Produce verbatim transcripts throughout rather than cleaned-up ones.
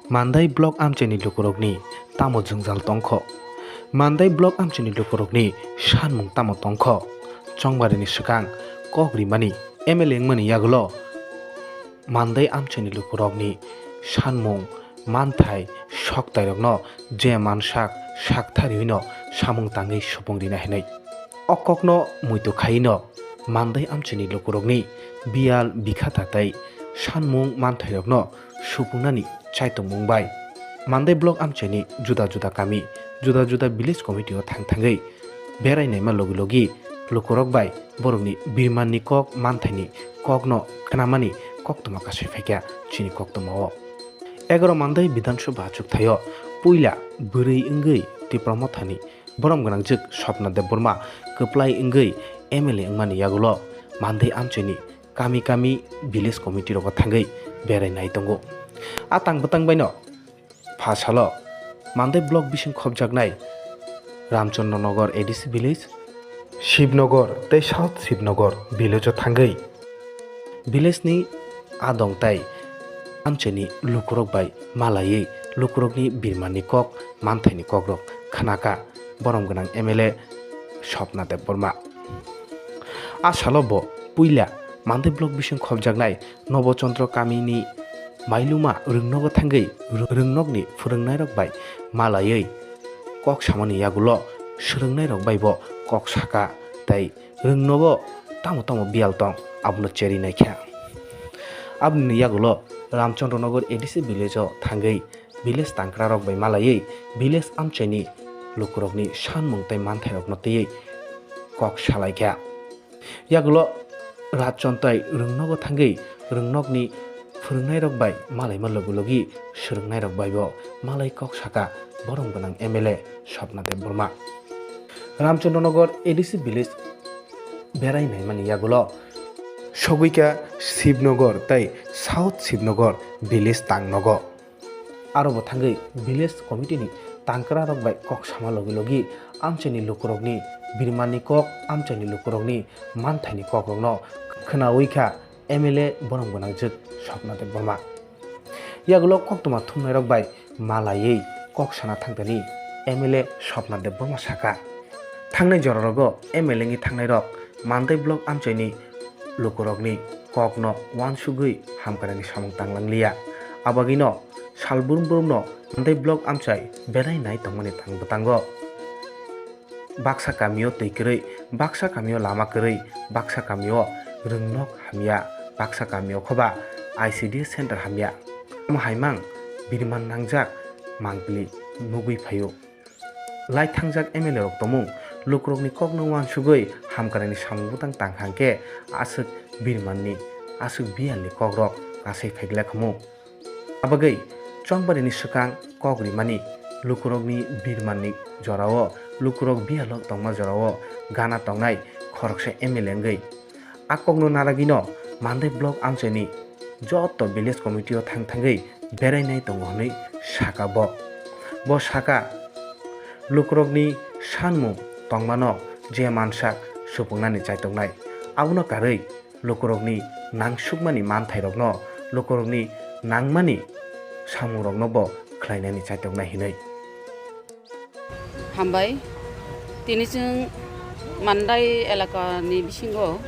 Mandai block amchaini lukurokni tamo jwngjal tongkho? Mandai block amchaini lukurokni sanmung tamo tongkho? Chongbarini swkang kok rimani M L A wngmani yagulo Mandai amchaini lukurokni sanmung, manthai, soktairokno je mansak sakthariwino samung tangwi supung rina hinwi. O kokno muitu khaino Mandai amchaini lukurokni biyal bikhata tei sanmung manthairokno supungnani chaitokmung bai Mandai block amchaini juda juda kami, juda juda village committee o thang thangwi berai naima logi logi lukurok bai borokni birmanni kok manthaini kokno khnamani koktwma kasui phaikha chini koktwmao. Egaroh Mandai Bidhan Sabha achukthai o puila bwrwi wngwi Tipra Mothani borom gwnangjwk Swapna Debbarma kwplai wngwi M L A wngmani yagulo Mandai amchaini kami kami village committee rogo thangwi berai nai tongo. A tang bwtang baino pha salo Mandai block bising khopjaknai Ramchandra Nagar A D C village, Shibnagar tei South Shibnagar village o thangwi village ni adong tai amchaini lukurok bai malaiwi lukurokni birmanni kok manthaini kokrok khnaka borom gwnang M L A Swapna Debbarma. A salo bo puila Mandai block bising khopjaknai Nobo Chandra kamini Mailuma Rwngnogo thangwi rw-, Rwngnokni phwrwngnairok bai malaiwi kok samani yagulo swrwngnairok bai bo kok saka tei Rwngnogo tamo tamo biyal tong abono cheri naikha. Aboni yagulo Ramchandra Nagar A D C village o thangwi village tangkrarok bai malaiwi village amchaini lukurokni sanmung tei manthairokno twiwi kok salaikha. Yagulo Rajchon tei Rwngnogo thangwi Rwngnokni phwrwngnairok bai malaima logi logi swrwngnairok bai bo malai kok saka borom gwnang M L A Swapna Debbarma. Ramchandra Nagar A D C village berai naimani yagulo sogwikha Shibnagar tei South Shibnagar village tangnogo. Aro bo thangwi village committee ni tangkrarok bai kok sama logi logi amchaini lukurokni birmanni kok, amchaini lukurokni manthaini kokrokno khwnawi kha M L A borom gwnangjwk Swapna Debbarma. Yagulo koktwma thumnairok bai malaiwi kok sana thangtani M L A Swapna Debbarma saka, thangnai jorarogo M L A wngwi thangnairok Mandai block amchaini lukurokni kokno uansugwi hamkranani samung tanglangliya. Abagwino sal brum brumno Mandai block amchai berai nai tongmani tang bwtango baksa kamio twi kwrwi, baksa kamio lama kwrwi, baksa kamio rwngnok hamya, baksa kamio khoba I C D S center hamya. Tamo hai mang birman nangjak mangpili nugwi phaio. Lai thangjak M L A rok tongmung lukurokni kokno uansugwi hamkranani samung bwtang tang hangkhe aswk birmanni, aswk biyalni kokrok kasai phaikla khamu. Abagwi chongbarini swkang kok rimani lukurokni birmanni jorao, lukurok biyalo tongma jorao gana tongnai khoroksa M L A wngwi a kokno naragwino Mandai block amchaini joto village committee o thang thangwi berainai tongo hwnwi saka bo. Bo saka, lukurokni sanmung tongmano je mansak supungnani chaitoknai, abono karwi lukurokni nangsukmani manthairokno, lukurokni nangmani samungrokno bo khlainani chaitoknai hinwi. Hambai. Tini chwng Mandai elakani bisingo,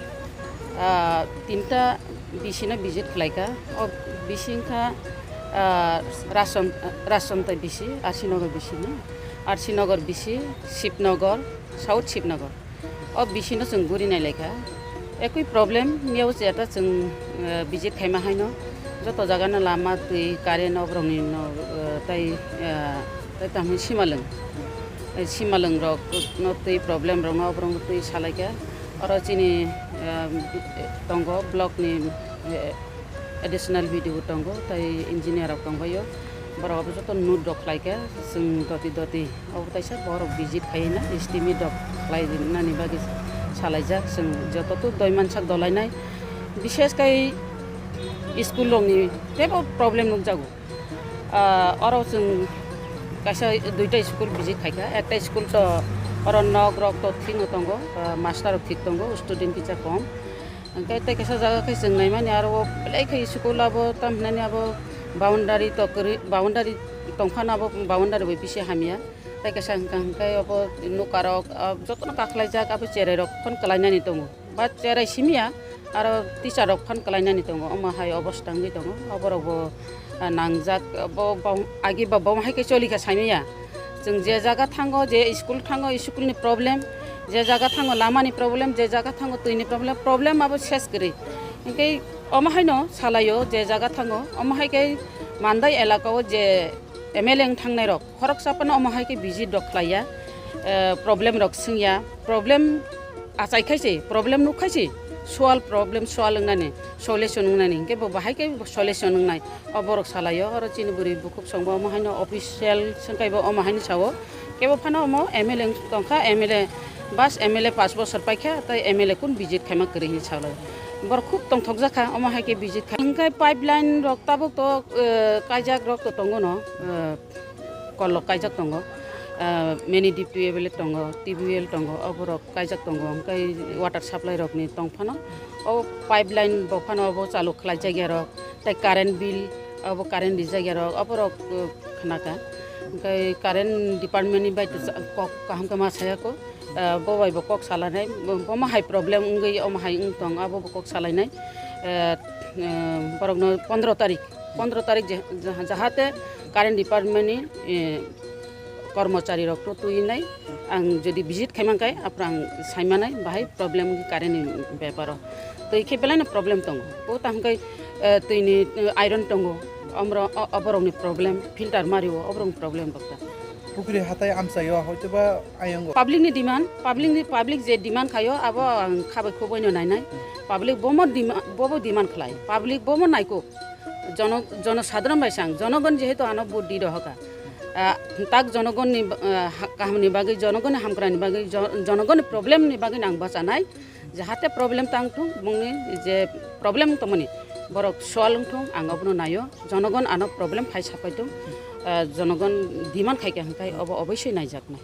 ah, tinta B C no visit khlaikha. O B C wngkha, ah, Rasom-, Rasomtai B C, R C Nagar B C no. R C Nagar B C, Shibnagar, South Shibnagar. O B C no chwng guri nailaikha. Ekui problem miyao jeta chwng, eh, visit khaima haino joto jaga no lama twi current obrokni no, eh, tai, eh, tai tamni simalwng. Eh, simalwng rok no twi problem rok no obrok twi salaikha. Oro chini, eh, tongo block ni, eh, additional B D O tongo, tai engineer rok tongbaio. Borok abo joto note rok khlaikha, chwng doti doti. Obo kaisa borok visit khaina, estimate rok khlai nani bagwi salaijak. Chwng joto to doi mansak dolainai. Bishes kai school rokni teibo problem nukjago. Ah, oro chwng kaisa duita school visit khaikha. Ekta school to oro nok rok to thik no tongo, ah, master rok thik tongo, student kisa kom. Hwnkhe tei kaisa jaga khe chwng naimani aro o belai khe school abo tam hinani abo Boundary to kwrwi, boundary tongphano abo boundary bai bisi hamya. Tai kaisa hwnkha hwnkhe abo nukarok, ah, jotono kakhlaijak abo cherairok phano kwlainani tongo. Ba cherai simiya aro teacher rok phano kwlainani tongo. Omo hai obostha wngwi tongo. Oborokbo, ah, nangjak, bo, bo, agi ba bo hai khe choli kha saimanya. Chwng je jaga thango, je school thango, school ni problem, je jaga thango lama ni problem, je jaga thango twi ni problem, problem abo ses kwrwi. Hinkhe omo haino salaio je jaga thango, omo hai khe Mandai elaka o je M L A wng thangnai rok, khoroksa phano omo hai khe visit rok khlaiya, eh, problem rok swngya, problem achai khai se, problem nuk khai se, solve problem solve wngnani, solution wngnani, hinkhe bo bahai khe solution wngnai. O borok salaio, oro chini bwrwi bukhuk songbo omo haino official swngkhai bo omo haino sao. Kebo phano omo M L A wng tongkha, M L A bas M L A pash bosor paikha, tai M L A kun visit khaima kwrwi hinwi salai. Borok khub tongthokjak kha, omo hai khe visit khai. Hinkhe pipeline rok tabuk to, eh, kaijak rok to tongo no, eh, kolok kaijak tongo, eh, mini D P W tongo, T B W tongo, oborok kaijak tongo, hinkhe water supply rokni tongphano. O pipeline bo phano obo chalu khlaijak ya rok, tei current bill, obo current rijak ya rok, oborok, uh, khnaka. Hinkhe current department ni bai to sa-, kok kaham khe ma saya kho, uh, bo bai bo kok salainai, bo, bo ma hai problem wngwi omo hai wng tong, abo bo kok salainai. Uh, uh, borokno pondro tarik, pondro tarik je-, jaha-, jahate current department ni, eh, kormochari rok to twi nai, ang jodi visit khai man khai, aphuru ang sai manai, bahai problem wngkha current ni beparo. Twi khe belai no problem tongo. O tamo khe, eh, twi ni, eh, iron tongo, omro-, o-, oborok ni problem, filter mario, oborok ni problem bokta. Pukri hatai amchaio hoitoba ayongo. Public ni demand, public ni, public je demand khaio, abo ang khabai khoboi no nainai. Public bomo dema-, bobo demand khlai, public bomo naikuk. Jono-, jonosadharon bai sang, jonogon jehetu ano vote di rohoka. Ah, tak jonogonni, ah, ha-, kahamni bagwi, jonogonni hamkranni bagwi, jo-, jonogonni problemni bagwi ang bachanai. Jahate problem tang thung, bongni je problem tongmani, borok solve wng thung, ang obono naio. Jonogon ano problem phai sapai thung, ah, jonogon demand khai kha hwnkhe obo oboisoi naijaknai.